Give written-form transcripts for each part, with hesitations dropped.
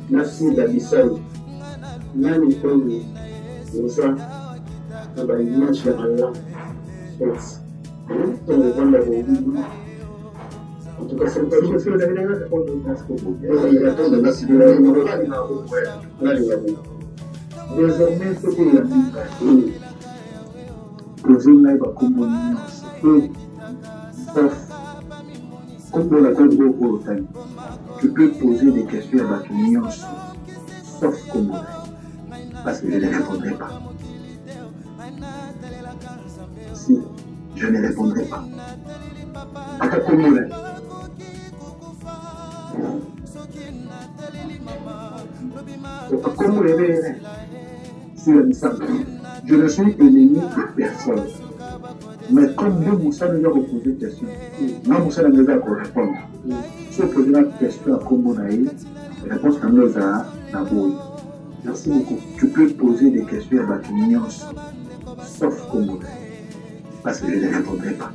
Na Sila Bisalu nani oyo oza na ba image ya malamu soit ntango ovanda boyini. En tout cas, c'est Désormais, soki oyambi ngai, poze ngai bakombo nyonso sauf kombo na kombo oyo otangi. Tu peux poser des questions ya bato nyonso sauf kombo na ye, parce que je ne répondrai pas. Si je ne répondrai pas ata kombo na ye. Kombo na ye Sila Bisalu, je ne suis ennemi de personne, mais comme nde mosala eza kopose question, nga mosala nga eza korépondre. So opose nga question ya kombo na ye, réponse na nga ezala na boyi. Merci beaucoup. Tu peux poser des questions ya bato nyonso sauf kombo na ye, parce que je ne répondrai pas.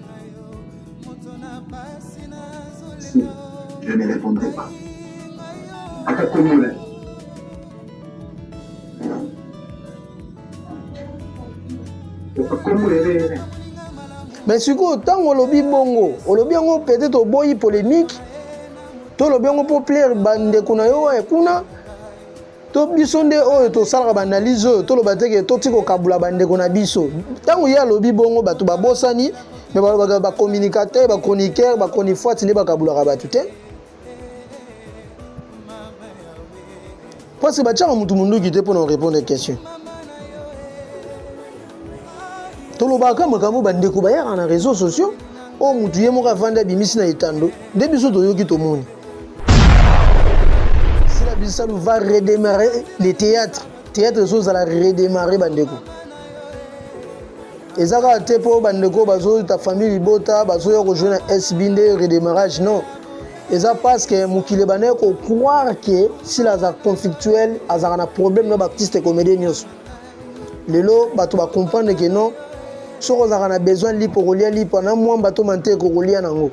Si je ne répondrai pas ata kombo na ye. Mais sikoyo ntango olobi bongo, olobi yango peut-être oboyi polémique, to olobi yango mpo plaire bandeko na yo oyo kuna, to biso nde oyo tosalaka baanalyse oyo toloba te ke toti kokabula bandeko na biso. Ntango ye alobi bongo, bato babosani, me balobaka bacommunicateur, bachroniqueur, bachronifoite nde bakabulaka bato te, parce que batiaka motu munduki te mpona korépondre question. Tolobaka makambo bandeko bayaka na réseaux sociaux, oyo motu ye moko avandi abimisi na etando nde biso toyoki, tomoni. Sila Bisalu va redémarrer le théâtre. Théâtre ezozala redémarrer, bandeko. Eza kaka te mpo bandeko bazoyuta famille libota bazoya kojouer na SB nde redémarrage, non. Eza parce que mokili ebandaki kocroire ke Sila aza conflictuel, azalaka na problème na baartiste comédien nyonso. Lelo bato bacomprendre ke non, soki ozalaka na besoin lipa, okolia lipa na mwamba to manteke, okolia nango.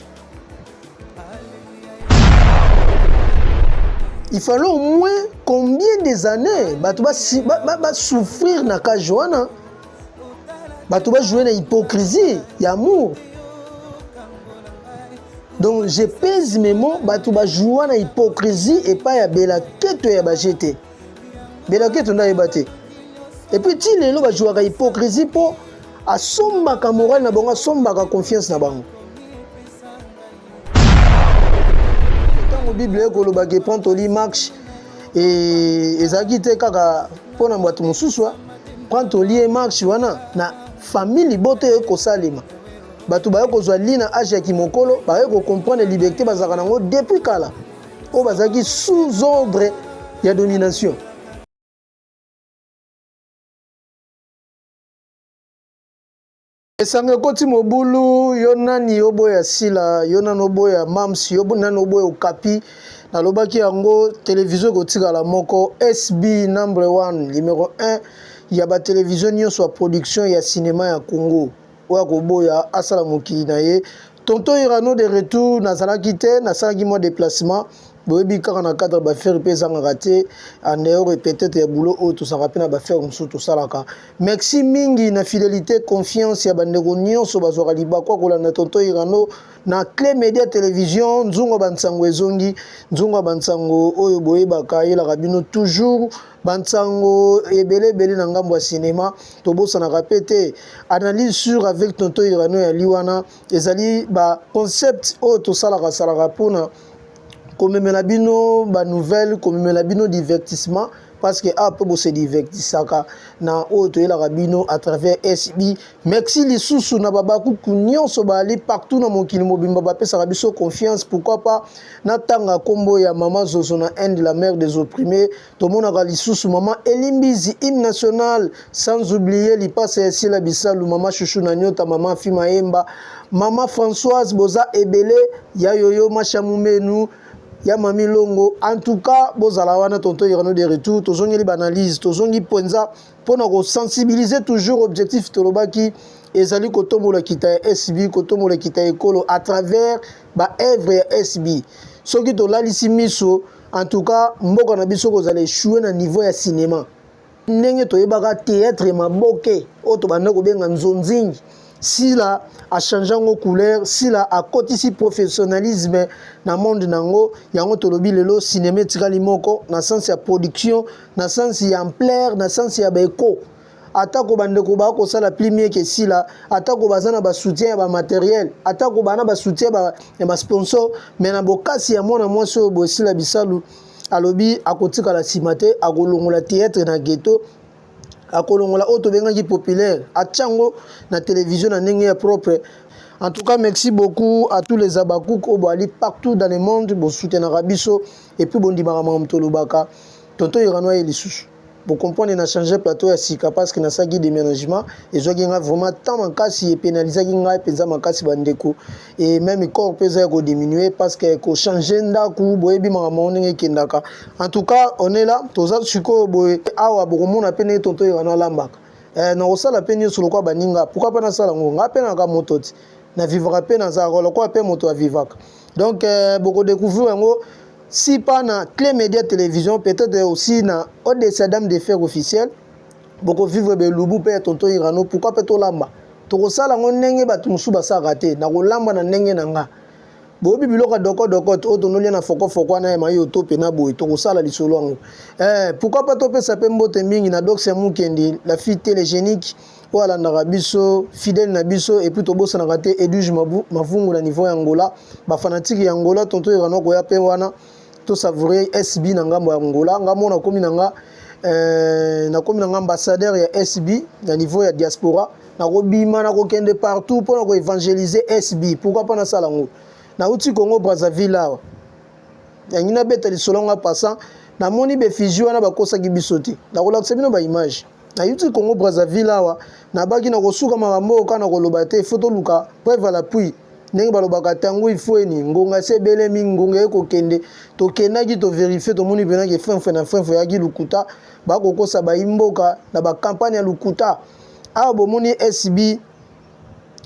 Il fallait au moins combien des années bato basouffrir na cage wana, bato bajouer na hypocrisie ya amour. Donc je pèse mes mots, bato bajoua na hypocrisie epai ya Bela Keto ya baje te. Bela Keto nde ayeba te. Et puis ti lelo bajouaka hypocrisie mpo asombaka morale na bango, asombaka confiance na bango. Ntango Bible ekolobaka "prends ton lit, marche", ezalaki te kaka mpona bato mosusu. "Prends ton lit et marche" wana, na famille libota ekosalema, bato baye kozwa li na age ya kimokolo, baye kocomprendre liberté bazalaka nango depuis kala, oyo bazalaki sous ordre ya domination. Esanga ekoti mobulu. Yo nani oboya Sila? Yo nani oboya Mams? Yo nani oboya Okapi? Nalobaki yango, télévision ekotikala moko, SB number 1, numéro 1 ya batelevizio nyonso ya production ya cinéma ya Congo. Oyo akoboya asala mokili na ye. Tonton Irano de retour. Nazalaki te, nasalaki mwa déplacement. Boyebi kaka na cadre baaffaire mpe ezangaka te, en dehors peut-être ya boulot oyo tosalaka, mpe na baaffaire mosusu tosalaka. Merci mingi na fidélité, confiance ya bandeko nyonso bazwaka libaku ya kolanda Tonton Irano na Clé Média Télévision. Nzungu bansango ezongi, nzungu ya bansango oyo boyebaka, ayelaka bino toujours bansango ebele ebele na ngambo ya cinéma. Tobosanaka mpe te Analyse sur avec Tonton Irano ya liwana. Ezali baconcept oyo tosalaka salaka mpona komemela bino banouvelle, komemela bino divertissement, parce que awa mpe bose divertisaka na oyo toyelaka bino à travers SB. Merci lisusu na babakuku nyonso baali partout na mokili mobimba, bapesaka biso confiance. Pourquoi pas natanga nkombo ya mama Zozo na Inde, la mère des opprimés. Tomonaka lisusu mama Elimbizi, hymne national, sans oublier lipasa ya Sila Bisalu, mama Shushu na Nyota, mama Fima Yemba, mama Françoise. Boza ebele ya yoyo Mashamumenu ya mami Longo. En tout cas, bozala wana. Tonton Irano de retour. Tozongeli baanalyse, tozongi mpenza mpona kosensibiliser toujours. Objectif tolobaki ezali kotombola kita ya SB, kotombola kita ya ekolo à travers baœuvre ya SB. Soki tolalisi miso, en tout cas mboka na biso kozala échoué na niveau ya cinéma. Ndenge toyebaka théâtre maboke oyo tobanda kobenga nzonzingi, Sila a change yango couleur, Sila akotisi professionnalisme na monde nango. Yango tolobi lelo cinéma etikali moko na sens ya production, na sens ya ampleur, na sens ya baeko. Atako bandeko bakosala plus mieux que Sila, atako baza na basoutien ya bamatériel, atako bana basoutien ya basponsor, mais na bokasi ya mwana mwasi oyo boye Sila Bisalu, alobi akotikala nsima te, akolongola théâtre na ghetto, akolongola oyo tobengaki populaire, atia yango na télévision na ndenge ya propre. En tout cas, merci beaucoup à tous les abakouk oyo boali partout dans le monde, bosoutenaka biso et puis bondimaka makambo tolobaka. Tonton Irano aye lisusu, bocomprendre na change plateau ya sika parce que nasalaki déménagement, ezwaki ngai vraiment temps makasi, epénalisaki ngai mpenza makasi, bandeko, et même corps mpe eza ya kodiminue parce que kochange ndako, boyebi makambo ndenge ekendaka. En tout cas, on est là, toza sikoyo boye awa, bokomona mpe ndenge tonton Irano alambaka. Nakosala mpe nyonso lokola baninga. Pourquoi mpe nasala yango? Ngai mpe naka moto ti navivaka mpe, nazalaka lokola mpe moto avivaka. Donc bokodécouvrir yango si pas na Clé Média Télévision, peut-être aussi na Odessa Dame de Fer officiel. Bokovivre belubu mpe ya tonton Irano. Pourquoi mpe tolamba? Tokosala yango ndenge bato mosusu basalaka te, na kolamba na ndenge na nga. Boyebi biloko ya dokodoko oyo tonolia na fokofoko wana ya mayi oto mpena boye, tokosala lisolo yango. Pourquoi pas topesa mpe mbote mingi na Dox ya Mukendi, la fille télégénique oyo alandaka biso, fidèle na biso. Et puis tobosanaka te Eduge Mavungu na niveau ya Angola, bafanatike ya Angola. Tonton Irano koya mpe wana tosavoure SB na ngambo ya Angola. Nga mo nakomi na nga nakomi na nga ambassadeur ya SB na niveau ya diaspora. Nakobima, nakokende partout mpona koévangéliser SB. Pourquoi mpo nasala yango? Nauti Congo Brazzaville awa, yangi nabeta lisolo yango passant. Namoni baeffigie wana, bakosaki biso te. Nakolakisa bino baimage. Nayuti Congo Brazzaville awa, nabaki na kosuka makambo oyo kaka na koloba te, faut toluka preuve à l'appui. Ndenge balobaka, ntango ifweni ngonga se ebelemi, ngonga ekokende. Tokendaki, tovérifie, tomoni mpenaki efenfe na fenfe eyaki lukuta. Bakokosa bayimboka na bakampagne ya lukuta. Awa bomoni SB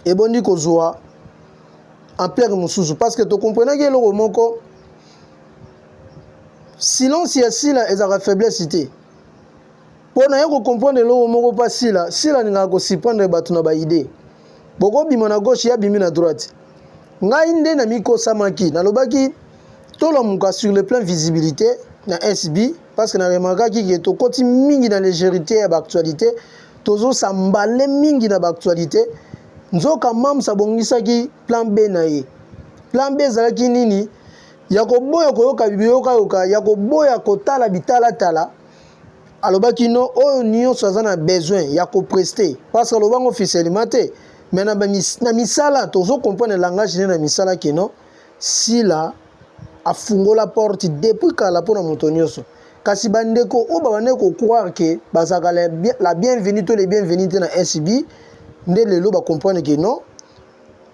ebondi kozwa ampleur mosusu parce que tokomprenaki eloko moko: silence ya Sila ezalaka faiblesse te. Mpo na ye kocomprendre eloko moko mpa Sila, Sila alingaka kosurprendre bato na baidée. Bokobima na gauche, ye abimi na droite. Ngai nde na mikosamaki, nalobaki tolamuka sur le plan visibilité na SB parce que na remarkaki ke tokoti mingi na légèreté ya baactualité, tozosambale mingi na baactualité. Nzoka Mams abongisaki plan B na ye. Plan B ezalaki nini? Ya koboya koyoka biyokayoka, ya koboya kotala bitalatala. Alobaki no, oyo nyonso aza na besoin ya koprester, parce que alobango officiellement te, mais na misala tozocomprendre langage ne na misala ke no, Sila afungola porte depuis kala mpona moto nyonso. Kasi bandeko oyo babandaki kocroire ke bazalaka la bienvenue to les bienvenus te na SB, nde lelo bacomprendre ke non,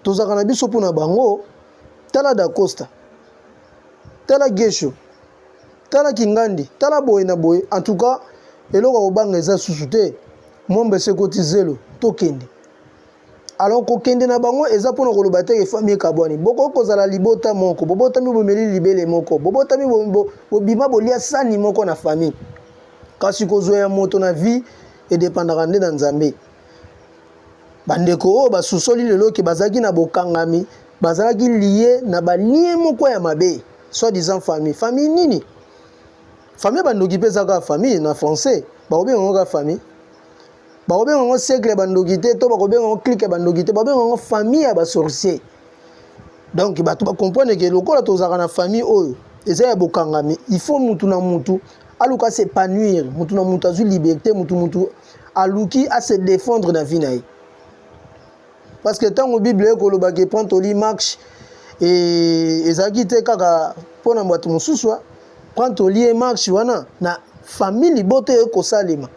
tozalaka na biso mpona bango. Tala Dacosta, tala Gesho, tala Kingandi, tala boye na boye. En tout cas, eloko ya kobanga eza susu te. Mwambe ese ekoti zelo, tokende. Alors kokende na bango eza mpona koloba te famille ekabwani. Bokoki kozala libota moko, bobotami, bomeli libele moko, bobotami, bobima, bolia sani moko na famille, kasi kozwa ya moto na vie edépendaka nde na Nzambe. Bandeko oyo basusoli lelo ke bazalaki na bokangami, bazalaki lié na balien moko ya mabe, soi disant famille. Famille nini? Famille bandoki mpe eza kaka famille. Na français bakobenga yango kaka famille, bakobenga yango cercle ya bandoki te, to bakobenga yango clique ya bandoki te, bakobenga yango famille ya basorcier. Donc bato bacomprendre ke lokola tozalaka na famille oyo eza ya bokangami, il faut mutu na mutu aluka s'épanouir, mutu na mutu azwi liberté, mutu mutu aluki ase défendre na vie na ye. Parce que ntango Bible ekolobaki "prends ton lit, marche", ezalaki te kaka mpona bato mosusu. "Prends ton lit et marche" wana na famille, libota ekosalema,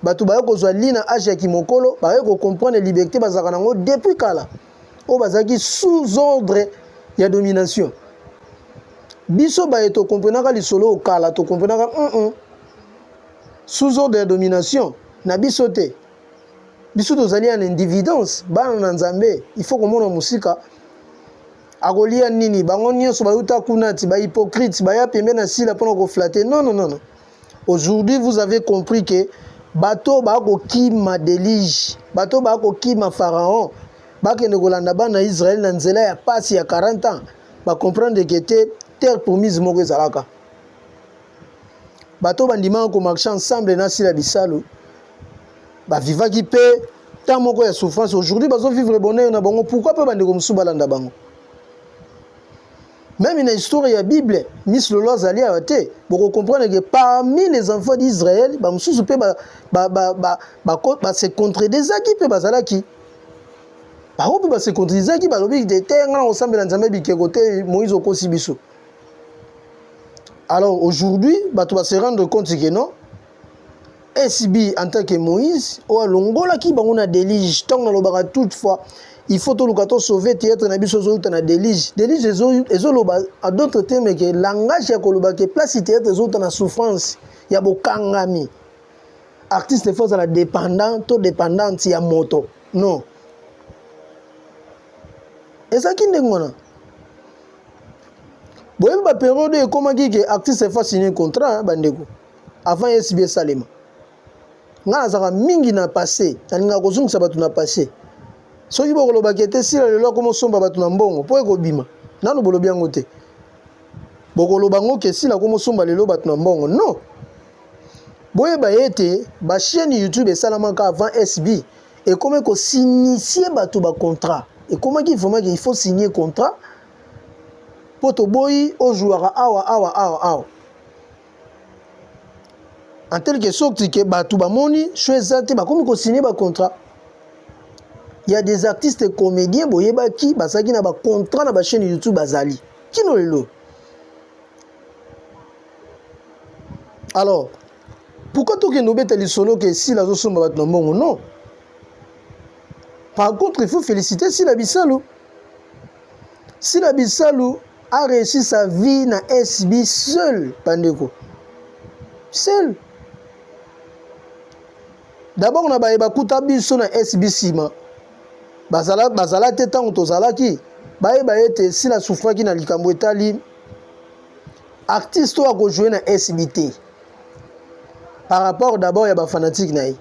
bato baye kozwa lit na age ya kimokolo, baye kocomprendre liberté bazalaka nango depuis kala, oyo bazalaki sous ordre ya domination. Biso baye tokomprenaka lisolo okala, tokomprenaka sous ordre ya domination na biso te. Biso tozali ya individence, bana na Nzambe. Il faut komona mosika. Akolia nini? Bango nyonso bayuta kuna ti ba hypocrite baya pembe na Sila pona ko flatter. Non non non non. Aujourd'hui vous avez compris que bato bakokima delige, bato bakokima Pharaon, bakende kolanda bana Israël na nzela ya pasi ya 40 ans, ba comprendre que te terre promise moko ezalaka. Bato bandimaka ko marcher ensemble na Sila Bisalu, ba vivaki pe temps moko ya souffrance. Aujourd'hui bazo vivre bonheur na bango, pourquoi pe bandeko mosusu balanda bango? Même na histoire ya Bible, Miss Lolo azali awa te, boko comprendre que parmi les enfants d'Israël, ba mosusu pe ba ba ba ba ba, ba se contredisaki pe bazalaki. Bango pe ba se contredisaki, balobi te te nga na kosambela Nzambe bikeko te, Moïse okosi biso. Alors aujourd'hui, bato ba se rendre compte que non, SB en tant que Moïse oyo alongolaki bango na deluge. Ntango nalobaka toutefois il faut toluka to sauver théâtre na biso ezouta na deluge. Deluge ezoloba en d'autres termes que langage ya koloba que place théâtre ezouta na souffrance ya bokangami. Artiste faut azala dépendant to dépendante ya moto. Non. Ezalaki ndenge wana. Boyebi ba periode ekomaki ke artiste faut signer contrat bandeko. Avant SB esalema. Nga nazalaka mingi na passé, nalingaka kozongisa bato na passé. Soki bokoloba ke te Sila lelo akoma osomba bato na mbongo mpo ekobima, nanu bolobi yango te. Bokoloba ngo ke Sila akoma osomba lelo bato na mbongo. Non. Boyeba ete ba chaîne YouTube esalamaka avant SB ekomi ko s'initier bato ba contrat. Ekomaki vraiment qu'il faut signer contrat mpo toboyi ozwaka awa awa awa awa. En tel que sorte que bato bamoni choix eza te, bakomi ko signer ba contrat. Il y a des artistes comédiens boyebaki bazalaki na ba contrat na ba chaîne YouTube bazali kino lelo. Alors pourquoi tokende obeta lisolo ke Sila azosomba bato na mbongo? Non. Par contre, il faut féliciter Sila Bisalu. Sila Bisalu a réussi sa vie na SB seul, bandeko. Seul. D'abord na baye bakuta biso na SB sima. Bazala bazala te tango tozalaki. Bayeba ete Sila souffraki na likambo etali artiste oyo akojouer na SB te. Par rapport d'abord ya ba fanatique na ye.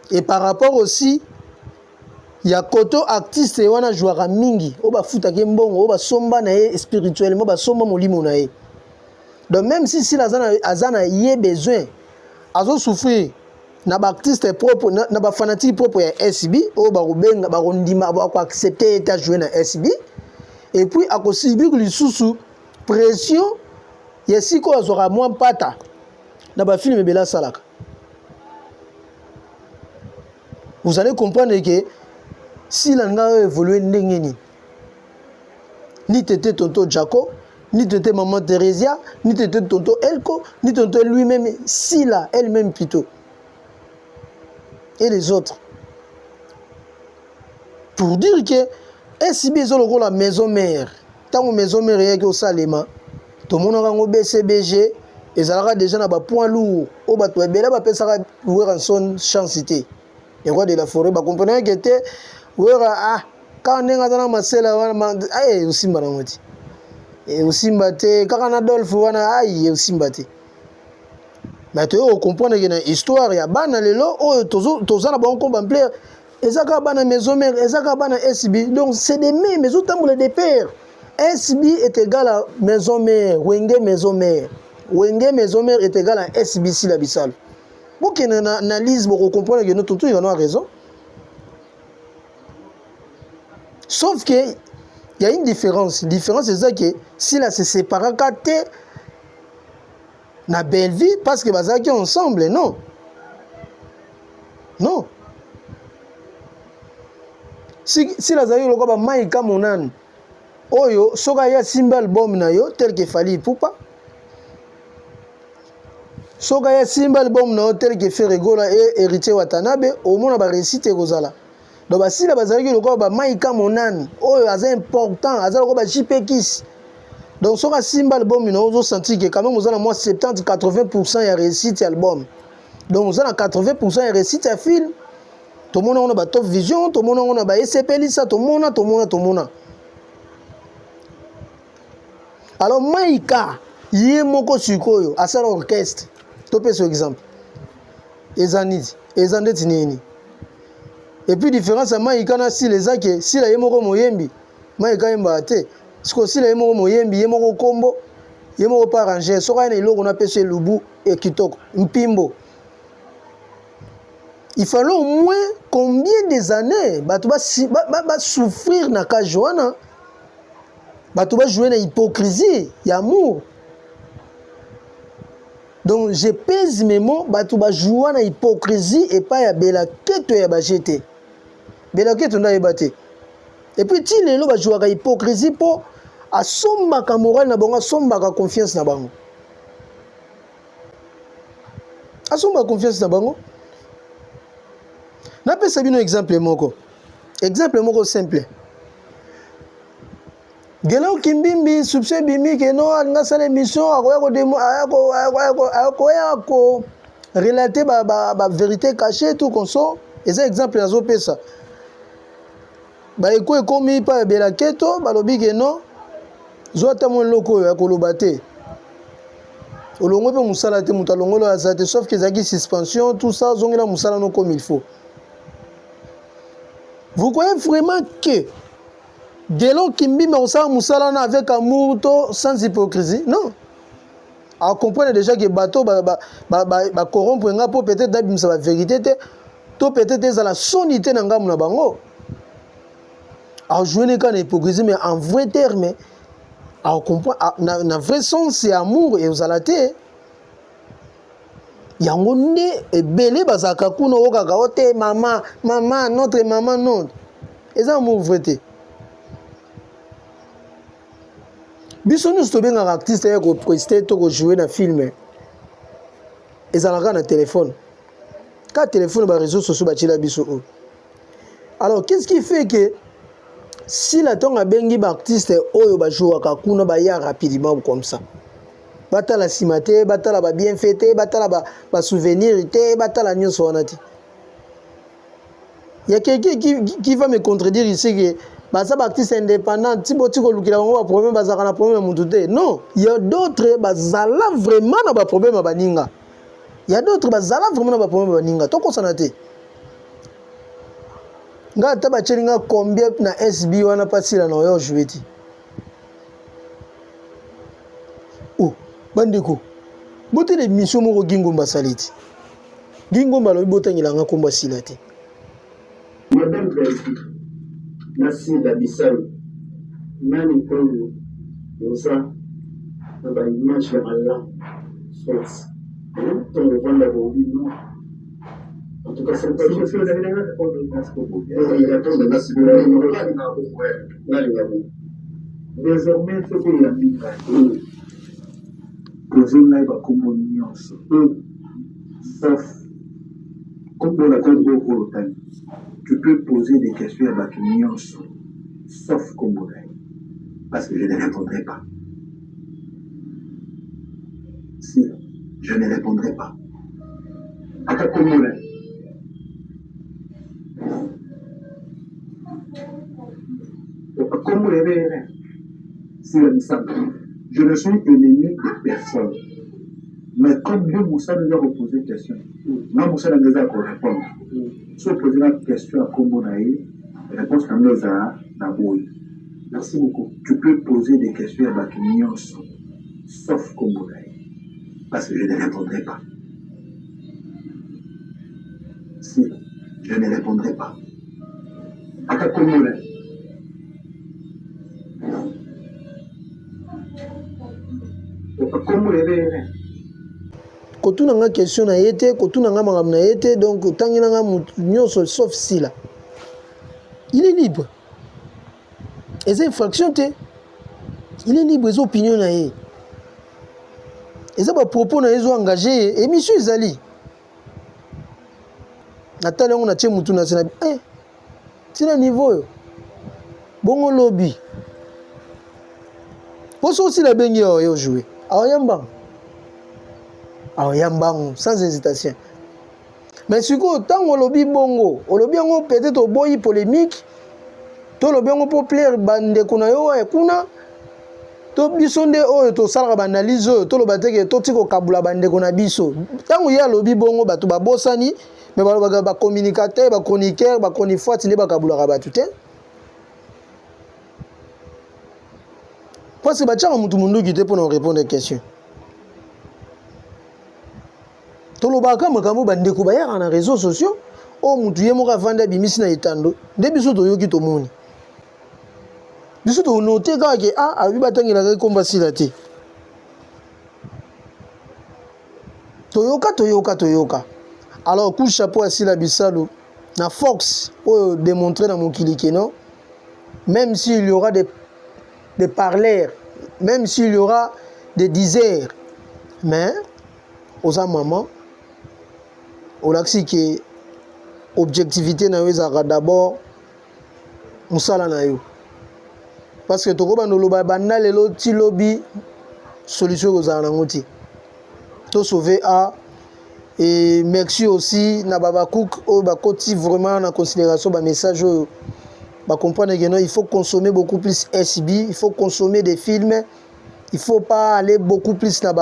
Et par rapport aussi ya koto artiste wana jouaka mingi oyo bafutaki ye mbongo oyo basomba na ye spirituellement basomba molimo na ye. Donc même si Sila aza na ye besoin azo souffrir na ba artiste propre na ba fanatique propre ya SB oyo bakobenga bakondima bako accepter ye te jouer na SB et puis akosubir lisusu pression ya esika oyo azwaka mwa mpata na ba film ebele asalaka. Vous allez comprendre que Sila nga oyo évoluer ndenge nini. Ni tete tonto Jaco, ni tete maman Theresia, ni tete tonto Elko, ni tonto lui-même Sila elle-même plutôt. Et les autres. Pour dire que SB ezo lokola maison mère. Tango maison mère eyaki osalema, tomonaka yango BCBG ezalaka déjà na ba poids lourds oyo bato ebele bapesaka Werrason chance te. Le roi de la forêt ba comprenaki que te Werra ah kaka ndenge aza na masela wana eh osimba nango te. Eh osimba te kaka na Adolphe wana ai osimba te. Mais toyei ko comprendre que na histoire ya bana lelo oyo toza na bango comme ampleur eza kaka bana maison mère, eza kaka bana SB. Donc c'est des mêmes, ezotambola des pères. SB est égal à maison mère, Wenge maison mère. Wenge maison mère est égal à SB Sila Bisalu. Bokende na analyse boko comprendre que notre tout a raison. Sauf que il y a une différence. Différence c'est que Sila se séparaka te na Bellevue parce que bazalaki ensemble, non. Non. Si Sila azalaki lokola ba Maika Monane oyo soki aye asimbi album na yo tel que Fally Ipupa, soki aye asimbi album na yo tel que Ferre Gola et Héritier Watanabe, omona ba réussite ekozala. Donc ba Sila bazalaki lokola ba Maika Monane oyo aza important, aza lokola ba JP Kiss. Donc soki asimbi album na yo ozo sentir que quand même oza na mwa 70 80% ya réussite ya album. Donc oza na 80% ya réussite ya film. Tomona ngo na ba Top Vision, tomona ngo na ba Esepelisa, tomona tomona tomona. Alors Maika ye moko sikoyo asala orchestre, topesa exemple eza nini, eza ndeti nini? Et puis différence ya Maika na Sila eza ke Sila ye moko moyembi, Maika ayembaka te. Sikoyo Sila ye moko moyembi, ye moko kombo, ye moko pa arranger, soki aye na eloko na pesi elubu e kitoko mpimbo. Il fallait au moins combien des années bato ba, ba, ba, ba souffrir na cage wana, bato ba jouer na hypocrisie ya amour. Donc je pèse mes mots, bato ba joua na hypocrisie epai ya Bella Keto ya ba GT. Bella Keto nde ayeba te. Et puis ti lelo ba jouaka hypocrisie po asombaka morale na bango, asombaka confiance na bango. Asombaka confiance na bango. Napesa bino exemple moko. Exemple moko simple. Gelo Kimbimbi soupçon ebimi ke non alingi asala émission akoya ko akoya ko relater ba, ba, ba vérité cachée tout consort. Eza exemple nazopesa. Ba eko ekomi pa ya Belaketo balobi ke non zwa ata mwa eloko oyo ya koloba te olongwe mpe mosala te moto alongoli oyo aza te sauf que ezalaki suspension tout ça ozongela mosala no comme il faut. Vous croyez vraiment que Gelon Kimbimbi akosala mosala wana avec amour to sans hypocrisie? Non. A comprendre déjà que bato ba ba ba, ba, ba corrompre nga po peut-être abimisa ba vérité te to peut-être ezala soni te na ngambo na bango. A jouer ne ka na hypocrisie mais en vrai terme a comprendre na, na vrai sens ya amour ezala te. Yango nde ebele bazalaka kuna oyokaka o te mama mama notre mama non eza amour vrai te. Biso nyonso tobengaka artiste ya kopreste to kojoue na film ezalaka na telefone ka telefone ba réseaux sociaux batiela biso oyo. Alors qu'est-ce qui fait que Sila ntango abengi ba artiste oyo bajouaka kuna baya rapidement comme ça, batala nsima te, batala ba bienfait te, batala ba, ba souvenir te, batala nyonso wana te. Il y a quelqu'un qui, qui va me contredire ici que baza ba artiste indépendant ti boti kolukela bango ba problème, bazalaka na problème ya mutu te. Non, il y a d'autres bazala vraiment na ba problème ya baninga. Il y a d'autres bazala vraiment na ba problème ya baninga. Tokosana te. Nga ata batieli nga combien na SB wana pasila na oyo jouer ti. Oh, bandeko, botela émission moko Gingomba asali ti. Gingomba alobi botangela nga kombo asila te. Madame Bellevue na Sila Bisalu nani oyo oza na ba image ya malamu soit ntango ovanda bobi non en tout cas c'est pas Désormais soki oyambi ngai pose ngai bakombo nyonso sauf kombo na kombo oyo otangi. Tu peux poser des questions ya bato nyonso sauf kombo na ye parce que je ne répondrai pas. Si je ne répondrai pas. Ata kombo na ye. Kombo na ye Sila Misamu. Je ne suis ennemi de personne. Mais comme yo mosala eza kopose question, nga mosala nga eza korépondre. So opose nga question ya kombo na ye, réponse na nga ezala na boyi. Merci beaucoup. Tu peux poser des questions ya bato nyonso sauf kombo na ye parce que je ne répondrai pas. Si je ne répondrai pas. Ata kombo na ye. Kombo na ye. Kotuna nga question na ye te, kotuna nga makambo na ye te, donc otangela nga mutu nyonso sauf Sila. Il est libre. Eza infraction te. Il est libre, eza opinion na ye. Eza ba propos na ye ezo engage ye, émission ezali. Natali yango natie mutu na se na eh, tina niveau oyo. Bongo lobi. Poso osila abengi yo yo jouer. Aoya mbangu. Aoya mbangu sans hésitation. Mais sikoyo ntango olobi bongo, olobi yango peut-être oboyi polémique, to olobi yango mpo plaire bandeko na yo ya kuna. To biso nde oyo tosalaka ba analyse oyo toloba te ke toti kokabula bandeko na biso. Ntango ye alobi bongo bato babosani, mais balobaka ba communicateur, ba chroniqueur, ba chronifuati nde bakabulaka bato te. Parce que batiaka mutu munduki te mpona korépondre question. Tolobaka makambo bandeko bayaka na réseaux sociaux oyo mutu ye moko avandi abimisi na etando nde biso toyoki tomoni. Biso tonote kaka ke ah alobi batangelaka ekomba sila te. Toyoka toyoka toyoka. Alors coup de chapeau à Sila Bisalu na Fox oyo démontrer na mokili ke non même s'il y aura des parleurs, même s'il y aura des diseurs, mais oza maman olakisi ke objectivité na yo ezalaka d'abord mosala na yo parce que tokobanda oloba banda lelo ti lobi solution ekozala nango te to sauver a et merci aussi na babacook oyo bakoti vraiment na considération bamessage oyo bacomprendre que non il faut consommer beaucoup plus SB, il faut consommer des films, il faut pas aller beaucoup plus na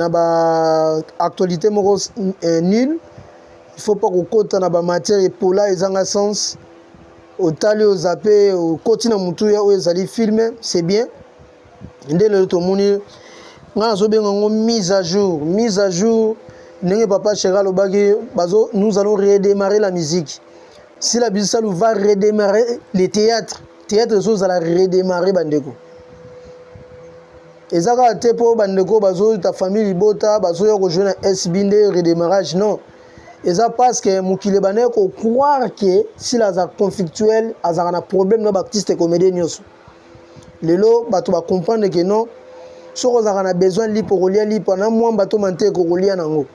ba actualité moko nul. Il faut pas kokota na ba matière epola ezanga sens. Otali ozape okoti na mutu ya oyo ezali film, c'est bien. Nde lelo tomoni nga nazobenga yango mise à jour, mise à jour ndenge papa Chéri alobaki bazo nous allons redémarrer la musique. Sila Bisalu va redémarrer le théâtre. Théâtre ezozala redémarrer bandeko. Eza kaka te po bandeko bazoyuta famille libota bazoya kojouer na SB nde redémarrage non. Eza parce que mokili ebandaki ko croire que Sila aza conflictuel, azalaka na problème na ba artiste comédien nyonso. Lelo bato ba comprendre que non, soki ozalaka na besoin lipa okolia lipa na mwamba to manteko okolia nango.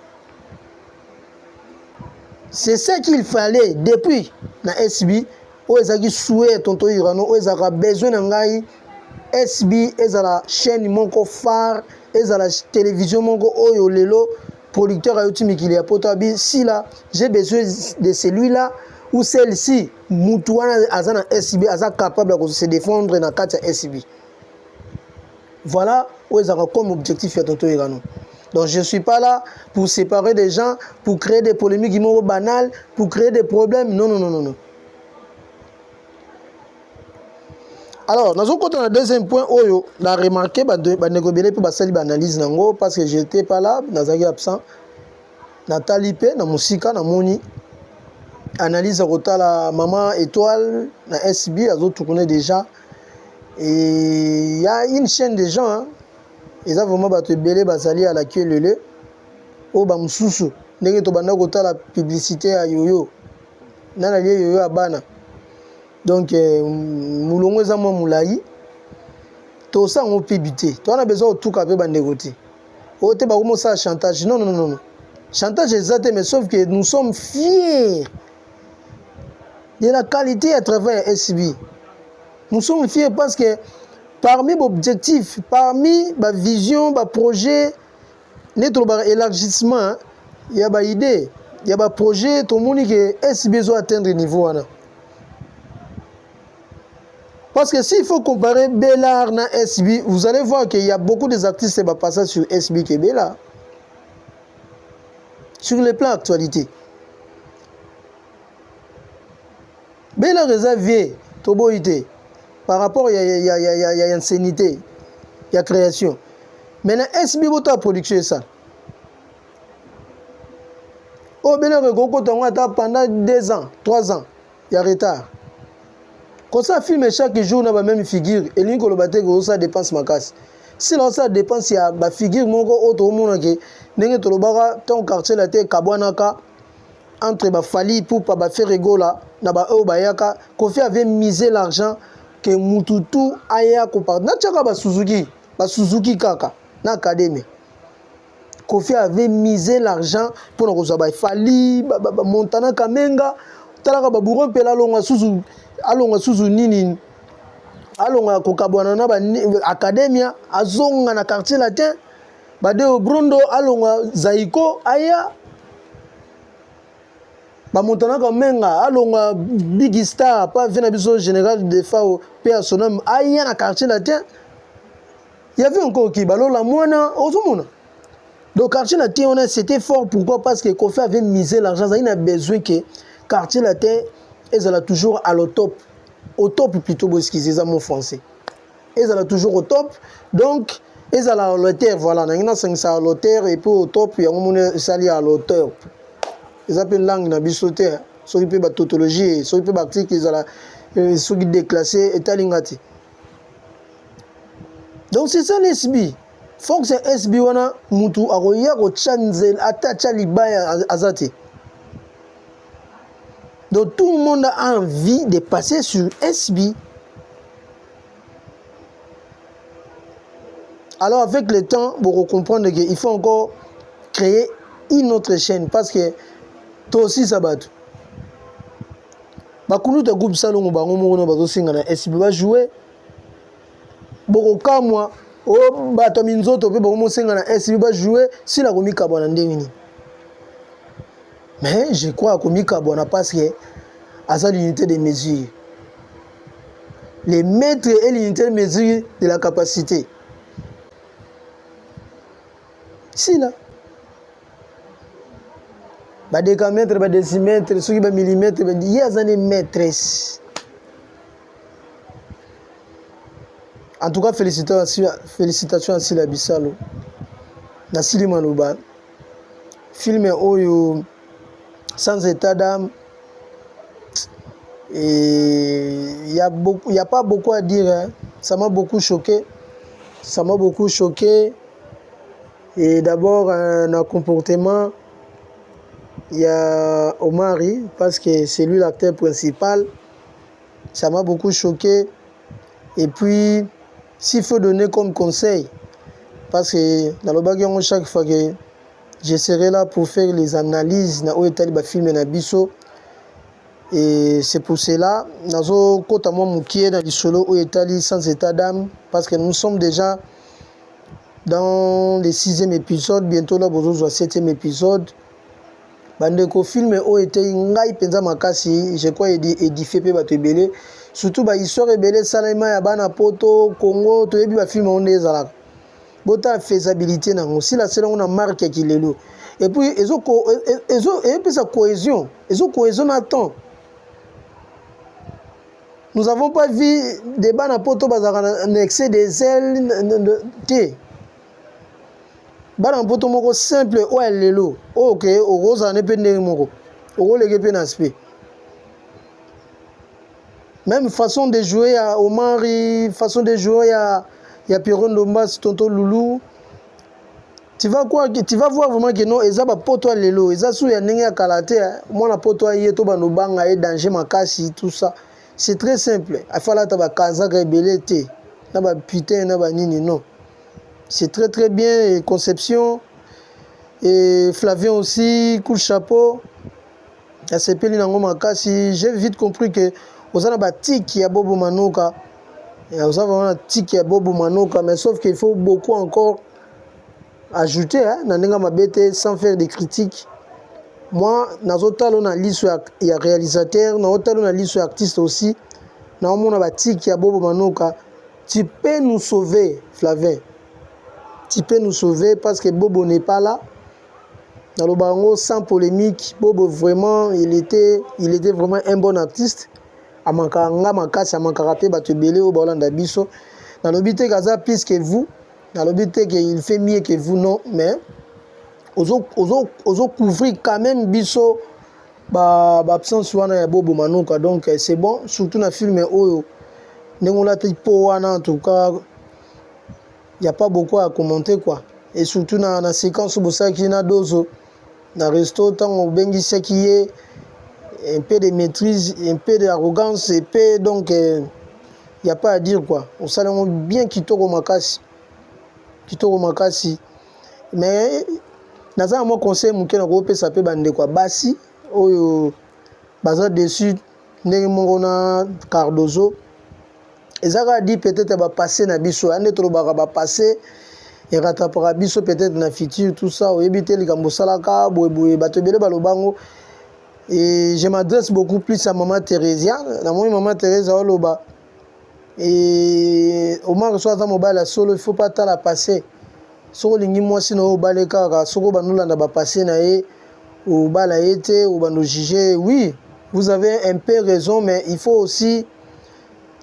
C'est ce qu'il fallait depuis na SB oyo ezalaki souhait ya tonton Urano oyo ezalaka besoin na ngai SB ezala chaîne moko phare, ezala télévision moko oyo lelo producteur ayoti mikili ya poto abi sila j'ai besoin de celui-là ou celle-ci mutu wana aza na SB aza capable ya se défendre na kati ya SB. Voilà oyo ezalaka comme objectif ya tonton Urano. Donc je suis pas là pour séparer des gens, pour créer des polémiques moko banales, pour créer des problèmes. Non, non, non, non, non. Alors, nazo kota na deuxième point oyo na remarqué bandeko ebele mpe basali ba analyse nango parce que j'étais pas là, nazalaki absent. Natali mpe na mosika namoni analyse ya kotala maman Étoile na SB azo tourner déjà. Et il y a une chaîne de gens, hein, eza vraiment bato ebele bazali à la queue leu-leu. Oyo ba mosusu ndenge tobanda kotala publicité ya yoyo nana lie yoyo ya bana. Donc mulongo eza mwa molayi tosala yango pibi te toza na besoin kotuka mpe bandeko te oyo te bakomi kosala chantage non non non non chantage eza te mais sauf que nous sommes fiers de la qualité ya travail ya SB. Nous sommes fiers parce que parmi objectifs, parmi ba vision, ba projet, nde tolobaka élargissement ya ba idée, ya ba projet, tomoni que SB ezo atteindre niveau wana. Parce que s'il faut comparer Bellard na SB, vous allez voir qu'il y a beaucoup des artistes qui passent sur SB que Bellard. Sur le plan actualité. Bellard eza vieux, toboyi te. Par rapport ya ya ya ya ya ancienneté, ya création. Mais na SB bota production ça. Oh Bellard ekokota ngo ata pendant 2 ans, 3 ans ya retard. Kosa film chaque jour na ba même figure, elingi koloba te ko ça dépense makasi. Si la ça dépense ya ba figure moko oyo tokomona ke ndenge tolobaka tant quartier la te kabwanaka entre ba Fally Ipupa ba Ferre Gola na ba oyo bayaka, Koffi avait misé l'argent que mutu tout aya ko part na tiaka ba Suzuki, ba Suzuki kaka na académie. Koffi avait misé l'argent pour na kozwa ba Fally, ba, ba, ba Montana Kamenga, talaka ba Bourron Pela alongwa susu, alongwa susu nini, alongwa kokabwana na ba académia, azonga na quartier latin, ba Deo Brundo alongwa Zaiko aya. Bamontanaka menga alongwa big star pa vie na biso général Defao pe ya sonam aya na quartier latin. Il y avait encore qui balola mwana ozomona. Donc quartier latin on a c'était fort pourquoi parce que Koffi avait misé l'argent, il a besoin que quartier latin ezala toujours à le top. Au top plutôt bo excusez ça mon français. Ezala toujours au top. Donc ezala à l'auteur voilà, na ngina sangisa à l'auteur et puis au top yango moni esali à l'auteur. Eza pe langue na biso te. Soki pe ba tautologie, soki pe ba article ezala euh, soki déclassé etali nga te. Donc c'est ça l'SB. Force ya SB wana mutu akoya kotya nzela ata atya libaya aza te. Donc tout le monde a envie de passer sur SB. Alors avec le temps, vous comprendre qu'il faut encore créer une autre chaîne parce que toi aussi ça bat. Bakuluta groupe salongo bango moko na bazosenga na SB ba jouer bokokamwa o oh, bato ya minzoto mpe bakomosenga na SB ba jouer sila komikabwa na ndenge nini mais je crois akomikabwana parce que aza l'unité de mesure le maître est l'unité de mesure de la capacité sila badecamètre badecimètre soki bamillimètre ye aza nde maîtresse En tout cas, félicitations, félicitations à Sila Bisalo. Nasili maloba. Film oyo sans état d'âme. Et il y a beaucoup, il y a pas beaucoup à dire. Hein. Ça m'a beaucoup choqué. Ça m'a beaucoup choqué. Et d'abord, un comportement, il y a Omari, parce que c'est lui l'acteur principal. Ça m'a beaucoup choqué. Et puis, s'il faut donner comme conseil, parce que nalobaki yango chaque fois que je serai là pour faire les analyses na oyo etali bafilme na biso et c'est pour cela nazokota mwa mokie na lisolo oyo etali sans état d'âme parce que nous sommes déjà dans le sixième épisode bientôt là bozozwa septième épisode Bandeko film oyo eteyi ngai penza makasi je crois edifie pe bato ebele surtout ba histoire ebele esalema ya bana poto Congo toyebi ba film yango nde ezalaka botala faisabilité na yango sila asala yango na marque ya kilelo et puis ezo ezo epesa cohésion ezo cohésion na temps nous avons pas vu des bana poto bazalaka na excès de zèle te Bana poto moko simple oyo ya lelo oyo ke okozala ne mpe ndenge moko okoleke mpe na aspect même façon de jouer ya Omari façon de jouer ya ya Pierrot Ndombas tonton Loulou tu vas quoi tu vas voir vraiment que non eza ba poto ya lelo eza su ya ndenge ya kala te mwana poto aye to bando banga ye danger makasi tout ça c'est très simple afalata ba kazaka ebele te na ba putain na ba nini non C'est très très bien et conception et Flavien aussi coup de chapeau nasepeli nango makasi j'ai vite compris que oza na batiki ya Bobo Manoka oza vraiment na tiki ya Bobo Manoka mais sauf qu'il faut beaucoup encore ajouter hein, na ndenge mabe te sans faire des critiques moi nazotala na liso ya, ya réalisateur nazotala na liso ya artiste aussi naomona batiki ya Bobo Manoka Tu peux nous sauver, Flavien. Tu peux nous sauver parce que Bobo n'est pas là. Naloba yango sans polémique, Bobo vraiment, il était, il était vraiment un bon artiste. Amankaka nga makasi, amankaka pe bato ebele oyo baolanda biso. Nalobi te kaza plus que vous. Nalobi te que il fait mieux que vous, non, mais ozo, ozo, ozo couvrir quand même biso ba, ba absence wana ya Bobo Manoka donc eh, c'est bon surtout na film oyo ndenge olati po wana en tout cas y a pas beaucoup à commenter quoi et surtout na, na séquence bosalaki na dozo na resto ntango obengisaki ye un peu de maîtrise un peu d'arrogance et peu donc euh, y a pas à dire quoi osali yango bien kitoko makasi kitoko makasi mais naza na mwa conseil moke na kopesa mpe bandeko ya basi oyo baza dessus ndenge moko na Cardozo eza kaka di peut-être ba passé na biso ya nde tolobaka ba passé erattrapaka biso peut-être na futur tout ça oyebi te likambo osalaka boyeboye bato ebele baloba yango Et je m'adresse beaucoup plus à maman Theresia. Namoni maman Theresia oloba et Omar so aza mobali ya solo, il faut pas tala passé. Soki olingi mwasi na yo, obale kaka. Soki obanda olanda bapassé na ye, obala ye te, obanda ojuge. Oui, vous avez un peu raison, mais il faut aussi,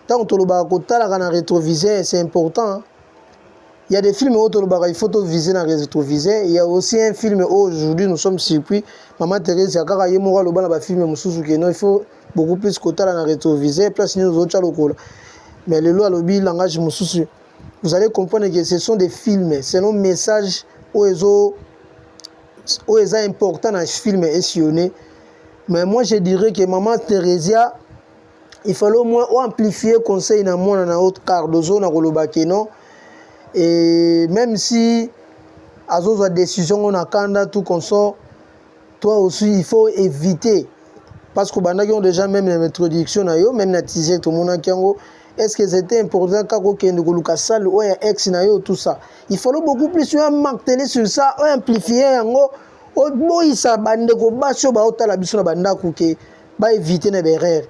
ntango tolobaka kotalaka na rétroviseur, c'est important. Il y a des films oyo tolobaka il faut toviser na rétroviseur. Il y a aussi un film oyo aujourd'hui nous sommes surpris, Mama Thérèse kaka ye moko aloba na bafilm mosusu ke non, il faut beaucoup plus kotala na rétroviseur place nini ozotya lokola. Mais lelo alobi langage mosusu. Vous allez comprendre que ce sont des films selon message oyo ezo oyo eza important na film esillonné. Mais moi, je dirais que Maman Thérésia, il fallait au moins amplifier conseil na mwana na yo Cardozo na koloba ke non, et même si azozwa décision ngo na kanda, tout consort, toi aussi il faut éviter, parce que obandaki yango déjà même na introduction na yo, même na teaser tomonaki yango. Est-ce que c'était important kaka okende koluka salle oyo ya ex na yo, tout ça? Il fallait beaucoup plus oyo marteler sur ça, oyo amplifier yango, oboyisa bandeko basi oyo baotala biso na bandako ke baévite na baerreur.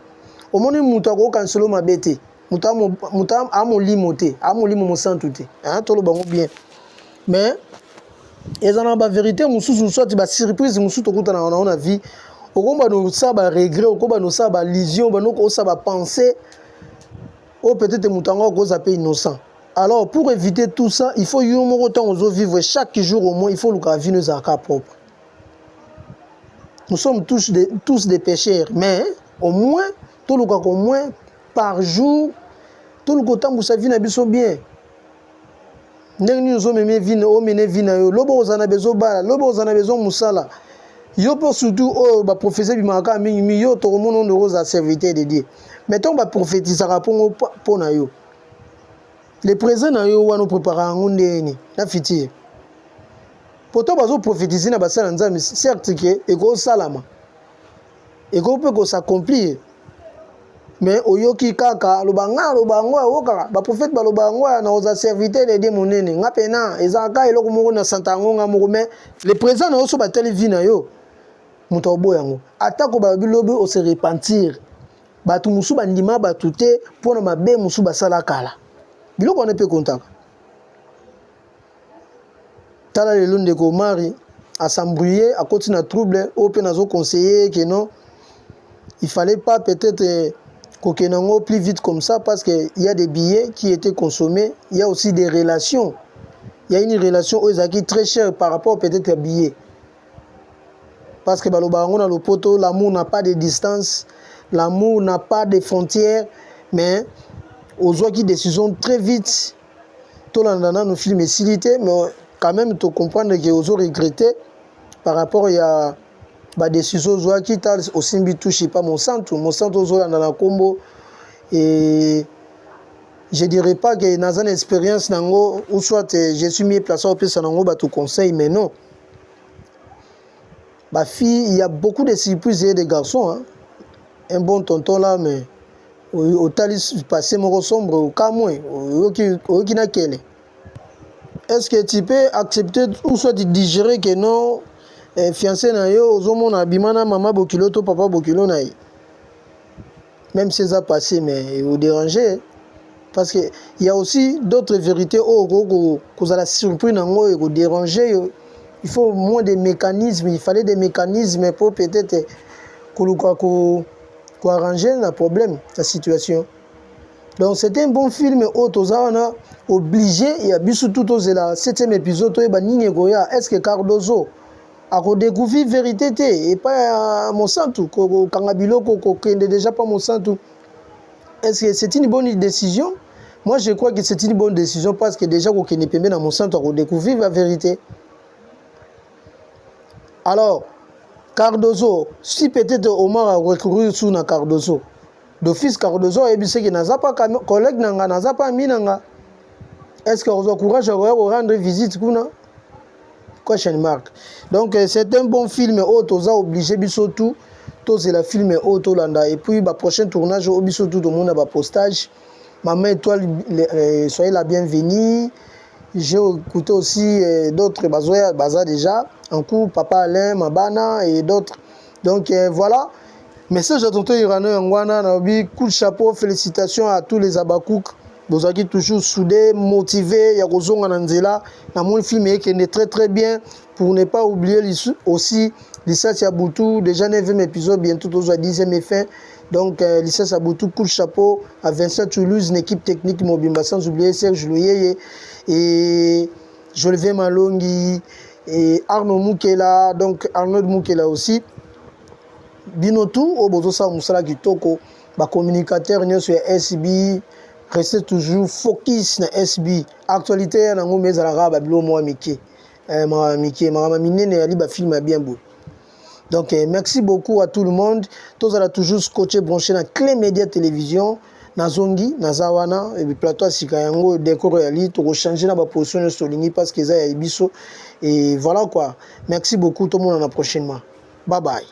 Omoni, moto akokanisela mabe te, moto amolimo te, amolimo mosantu te, toloba yango bien. Mais eza na bavérité mosusu, soit basurprise mosusu tokutanaka nango na vie. Okombana osala baregret, okobana osala ballusion, banda osala bapensée oyo peut-être moto yango akoza mpe innocent. Alors, pour éviter tout ça, il faut yo moko, ntango ozovivre chaque jour, au moins il faut luka vie no ezalaka propre. Nous sommes tous des pécheurs, mais au moins tolukaka au moins par jour toluka otambusa vie na biso bien. Ndenge nini ozomeme vie, omene vie na yo? Lobi ozala na besoin bala, lobi ozala na besoin mosala yo mpo surtout oyo baprophétie ebimaka kaka mingi. Yo tokomona oyo ndeko ozala serviteur de Dieu, mais ntango baprophétisaka mpongo mpo na yo, le présent na yo wana oprépara yango ndeni na futur? Poto bazoprophétise na basala na Nzambe, certes ke ekosalama, ekoki mpe kosaccomplir, mais oyoki kaka aloba nga aloba yango, ayokaka baprophète baloba yango na kozala serviteur de Dieu monene. Nga mpena ezalaka eloko moko na santa yango nga moko, mais le présent na yo, so batali vie na yo, moto akoboya yango. Atako balobi lobi ose repentir, bato mosusu bandima bato te mpona mabe mosusu basala kala. Biloko wana mpe kontaka. Tala lelo ndeko Mari as'embrouille, akoti na trouble oyo mpe nazoconseille ke non, il fallait pas peut-être kokende yango plus vite comme ça, parce que il y a des billets qui étaient consommés, il y a aussi des relations, il y a une relation oyo ezalaki très chère par rapport peut-être ya billet, parce que baloba yango na lopoto, l'amour n'a pas de distance, l'amour n'a pas de frontières. Mais ozwaki décision très vite. Tolanda nanu film esili te, mais quand même tocomprendre ke ozo regretter par rapport ya badécision ozwaki. Ta osimbi touche pa Mosantu. Mosantu ozolanda na nkombo et je dirais pas que naza na expérience nango ou soit je suis mieux placé opesa nango bato conseil, mais non, bafille, il y a beaucoup de surprises et des garçons, hein. Un bon tonton là, mais otali passé moko sombre, okamwe, oyoki na kele. Est-ce que tu peux accepter ou soit digérer que non, fiancé na yo ozomona abima na mama bokilo to papa bokilo na ye, même si eza passé, mais odéranger, parce que il y a aussi d'autres vérités oyo kozala surpris nango ekodéranger yo. Il faut moins des mécanismes, il fallait des mécanismes pour peut-être koluka koarranger na problème, la situation. Donc c'était un bon film oyo toza wana obligé ya biso tu tozela septième épisode, toyeba nini ekoya. Est ce que Cardozo akodécouvrir vérité te epai ya Mosantu, kokanga biloko, kokende déjà pa Mosantu? Est ce que c'est une bonne décision? Moi, je crois que c'est une bonne décision, parce que déjà kokende pembe na Mosantu, akodécouvrir la vérité. Alors Cardozo, si peut-être Omar a recourir su na Cardozo d'office, Cardozo ayebi seki naza pa collègue na nga, naza pa ami na nga, est ce que ozwa courage akoya korendre visite kuna? Question mark. Donc c'est un bon film oyo toza obligé biso tout tozela film oyo tolanda. Et puis baprochain tournage oyo biso tout tomona bapostage. Maman Étoile, soyez la bienvenue. J'ai écouté aussi d'autres bazoya baza déjà en cours, papa Alain Mabana et d'autres. Donc voilà, message ya tonton Irano yango wana. Nalobi coup de chapeau, félicitations à tous les Abakouk. Bozalaki toujours soudé, motivé ya kozonga na nzela. Namoni film ekende très très bien. Pour ne pas oublier aussi Lisasi ya Butu, déjà 9e épisode, bientôt tozwa 10e et fin. Donc Lisasi ya Butu, coup de chapeau à Vincent Toulouse, une équipe technique mobimba, sans oublier Serge Loyeye et Jolivet Malongi et Arnaud Mukela, donc Arnaud Mukela aussi. Bino tout oyo bozosala mosala kitoko, bacommunicateur nyonso ya SB, restez toujours focus na SB. Actualité ya nango me ezalaka babilo mwa mike, makambo mike, makambo minene yali bafilm ya bien boye. Donc merci beaucoup à tout le monde. Tozala toujours scotché, branché na Clé Média Télévision. Nazongi, naza wana plateau ya sika yango, décor yali tokochange na baposition nyonso tolingi parce que eza ya biso. Et voilà quoi, merci beaucoup, tomonana prochainement, bye bye.